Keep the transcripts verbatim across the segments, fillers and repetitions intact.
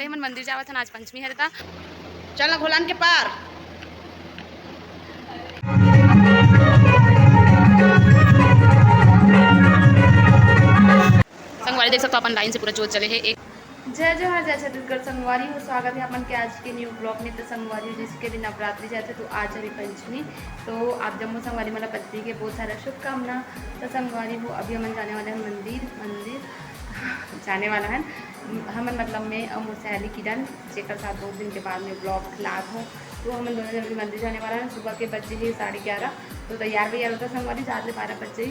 हमन मंदिर जावत हन, आज पंचमी हरे ता। चल ना घोलान के पार। संगवारी देख सकथो, अपन लाइन से पूरा जोत जले हे। एक जय जोहार, जय छत्तीसगढ़ संगवारी हो, स्वागत है अपन के आज के न्यू ब्लॉग में। तो संगवारी हो, जैसे कि अभी नवरात्रि जाथे तो आज हरी पंचमी, तो आप जम्मो संगवारी मन ला पंचमी के बहुत सारा शुभकामना। तो संगवारी हो, अभी हमन जाने वाले हैं मंदिर, मंदिर जाने वाला है हमन, मतलब मैं और मोर सहेली किरण, जेकर साथ बहुत दिन के बाद में ब्लॉग लात हो। तो हमन दोनों जन अभी मंदिर जाने वाला है। सुबह के बजे हे साढ़े ग्यारह, तो तैयार वैयार होता संगवारी, जात ले बारह बजे।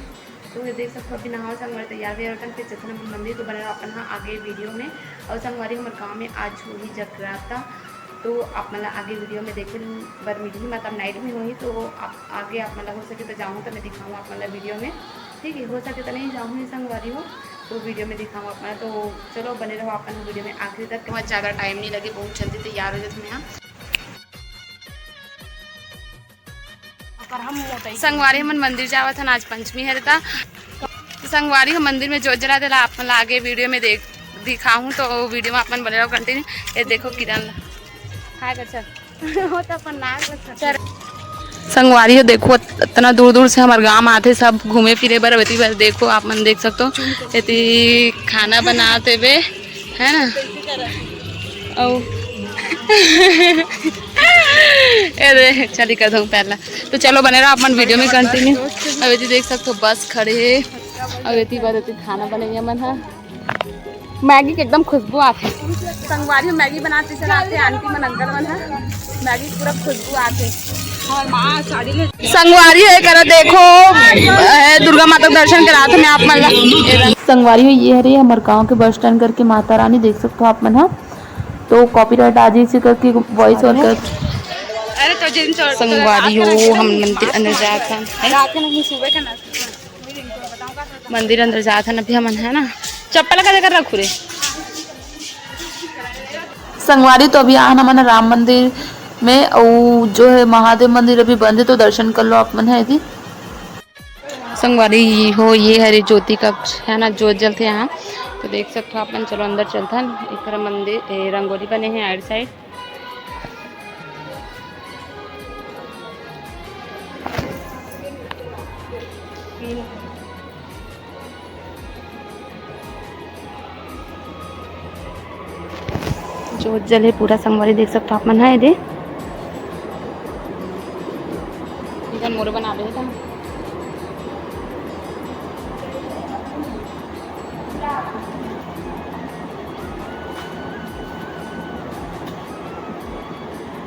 तो ये देख सकथो, अभी नहाओ संगवारी, तैयार वैयार होतन, फिर चलथन अपन मंदिर। तो बने रहो अपन हा आगे वीडियो में। और संगवारी, हमर गाँव में आज होही जगराता, तो आप मन ला आगे वीडियो में देखे बर मिलही, मतलब नाइट में होही। तो आप आगे आप मन ला हो सके तो जाहूँ तो मैं दिखाऊँ आप मन ला वीडियो में, ठीक है। हो सके तो नहीं जाहूँ ही संगवारी हो, तो वीडियो में दिखाऊँ आप मन ला। तो चलो बने रहो अपन वीडियो में आखिरी तक। वहाँ ज़्यादा टाइम नहीं लगे, बहुत जल्दी तैयार हो जाते हैं हम। संगवारी हमन मंदिर जावत हन, आज पंचमी हरे ता। तो संगवारी हो, मंदिर में जोत जला देला, आप मन ला आगे वीडियो में देख दिखाहूँ, तो वीडियो में आप मन बने रहो कंटिन्यू। ये देखो किरण ला। हाय कर चल। वो तो अपन नाक ला चल। संगवारी हो, देखो इतना दूर दूर से हमर गांव आथे सब घूमे फिरे बर, एती बर देखो, आप मन देख सकथो, एती खाना बनात हेबे, है ना? अउ ए दे, चली कर दूँ पहला। तो चलो बने रहो अपन वीडियो में कंटिन्यू। अब एती देख सकथो बस खड़े हे, अउ एती बर एती खाना बनइया मन हा। मैगी के एकदम खुशबू आथे। संगवारी हो मैगी बनाते चलाते आंटी मन अंकल मन हा। मैगी पूरा खुशबू आथे। और माँ साड़ी ले संगवारी हो, ये करा देखो, ए, दुर्गा माता के दर्शन करात हन आप मन ला। संगवारी हो, ये हरे हमर गांव के बस स्टैंड करके माता रानी, देख सकथो आप मन हा। तो कॉपीराइट आ जइसे करके वॉइस ओवर कर। अरे तो जिन चोर संगवारी हो, हम मंदिर अंदर जात हन। रात के नहीं, सुबह का नाश्ता। मंदिर अंदर जात हन अभी हमन, है ना? चप्पल का जगह रखू रे। संगवारी, तो अभी आहन हमन राम मंदिर में, अउ जो है महादेव मंदिर अभी बंद है, तो दर्शन कर लो आप मन है यदि। संगवारी हो, ये हरे ज्योति कक्ष है ना, जोत जलथे यहाँ, तो देख सकथो आप मन। चलो अंदर चलथन। एक तरफ मंदिर, ए, रंगोली बने हैं आइड साइड। जोत जले पूरा संगवारी देख सकथो आप मन ह एदे। इधर मोर बना दे था।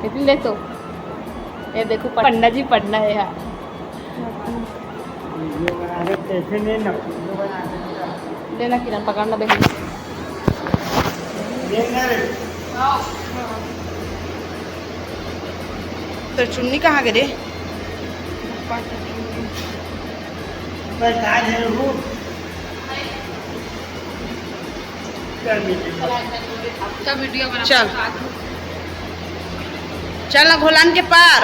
इतनी देख तो, ये देखो पंडा जी, पंडा है यार। वीडियो बना रहे, कैसे नहीं ना वीडियो बना रहे। लेना किरण, पकड़ना बहन। लेना रे। तो चुन्नी कहाँ गए रे? बस आ गए हो। चल, चल ना घोलान के पार।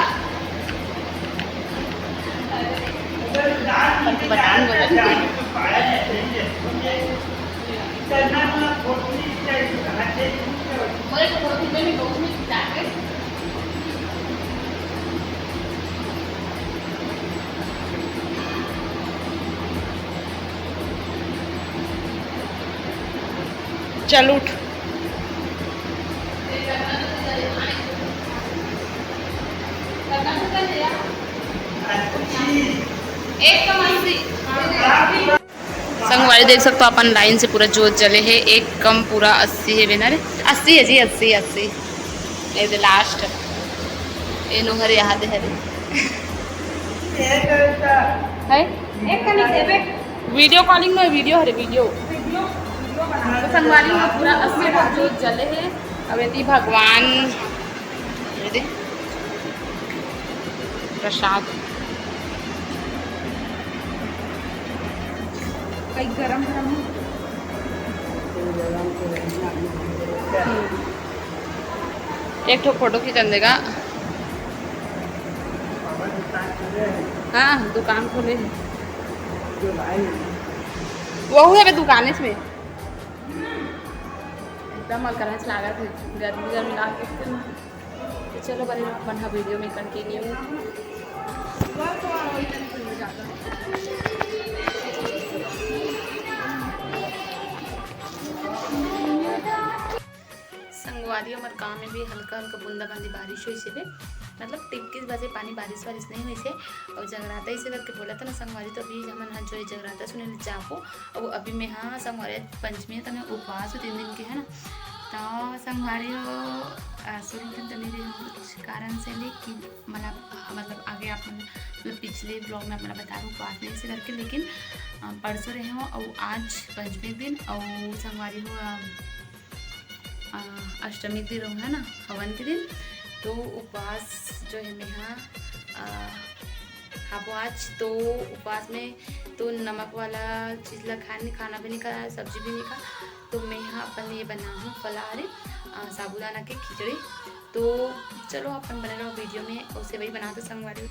चल उठ। संगवारी देख सकथो अपन लाइन से पूरा जोत जले हे, एक कम पूरा अस्सी हे बेना रे, अस्सी हे जी, अस्सी, अस्सी। ये दे लास्ट, ये नो हरे, यहाँ दे हरे। है? एक कनी देबे। वीडियो कॉलिंग में वीडियो हरे, वीडियो। तो संगवारी में पूरा अस्सी जोत जले हे। अब यदि भगवान ये दे। प्रसाद। कई गरम गरम है। हम्म। एक ठो फोटो खींचन देगा। हाँ, दुकान खोले हैं। वहू है बे दुकान इसमें। पूरा मल करंच लागत हे, गर्मी गर्मी लागत हे। तो चलो बने रहो अपन ह वीडियो में कंटिन्यू। संगवारी, हमर गांव में भी हल्का हल्का बूंदाबांदी बारिश होइस हे, मतलब टिपकिस बस हे, पानी बारिश वारिश नहीं होइस हे। और जगराता इसे करके बोला था ना संगवारी, तो अभी हमन ह जो है जगराता सुने ले जाबो। और अभी मैं, हाँ संगवारी, आज पंचमी है तो मैं उपवास हूँ तीन दिन के, है ना। तो संगवारी हो, अ, शुरू दिन तो नहीं रहे हूँ कुछ कारण से, लेकिन मतलब, अ, मतलब आगे आप मन, मतलब पिछले ब्लॉग में अपना बता रहा हूँ उपवास नहीं इसे करके, लेकिन अ, परसों रहे हूँ और आज पंचमी दिन और संगवारी हो, अ, अ, अष्टमी के दिन रहूँ, है ना, हवन के दिन। तो उपवास जो है मैं, हाँ, अ, खाबो आज। तो उपवास में तो नमक वाला चीज़ ला खाए नहीं, खाना भी नहीं खाया, सब्जी भी नहीं खा। तो मैं, हाँ, अपन ये बना हूँ फलाहारी, अ, साबूदाना के खिचड़ी। तो चलो अपन बने रहो वीडियो में, और सेवई बना दो संगवारी।